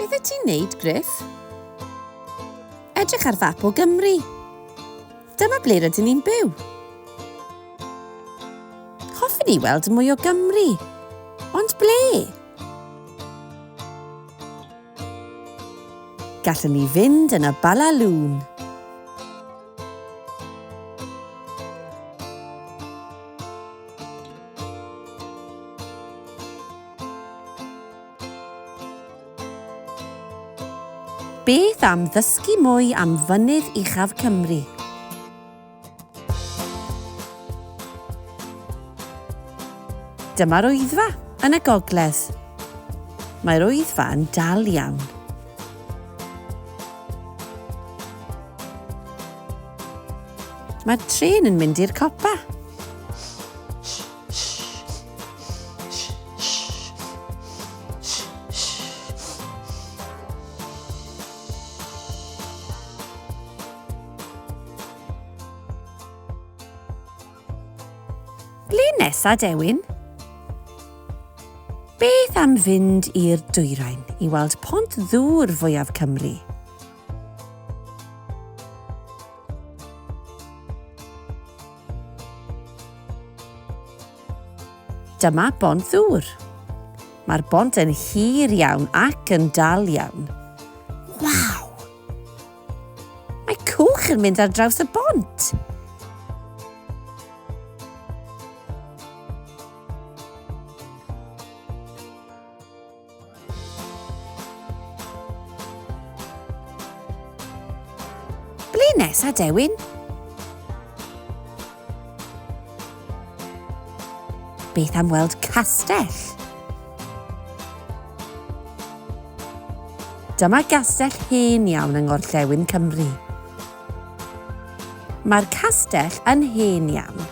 Beth wyt ti'n neud, Griff? Edrych ar fap o Gymru. Dyma ble rydyn ni'n byw. Hoffwn i weld mwy o Gymru. Ond ble? Gallwn ni fynd yn y balalŵn. Beth am ddysgu mwy am fynydd uchaf Cymru? Dyma'r Wyddfa yn y gogledd. Mae'r Wyddfa yn dal iawn. Mae'r trên yn mynd i'r copa. Ble nesa, Dewin? Beth am fynd i'r dwyrain i weld pont ddŵr fwyaf Cymru? Dyma bont ddŵr. Mae'r bont yn hir iawn ac yn dal iawn. Waw! Mae cwch yn mynd ar draws y bont. Ble nesa, Dewin? Beth am weld castell? Dyma gastell hen iawn yng Ngorllewin Cymru. Mae'r castell yn hen iawn.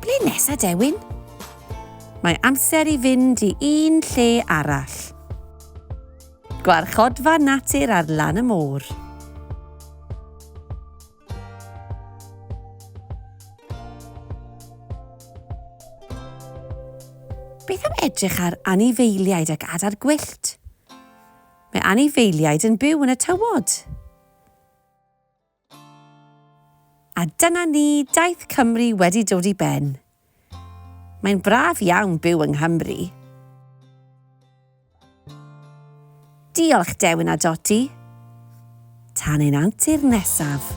Ble nesa, Dewin? Mae amser i fynd i un lle arall. Gwarchodfa natur ar lan y môr. Beth am edrych ar anifeiliaid ac adar gwyllt? Mae anifeiliaid yn byw yn y tywod. A dyna ni, daith Cymru wedi dod i ben. Mae'n braf iawn byw yng Nghymru. Diolch Dewin a Doti. Tan ein antur nesaf.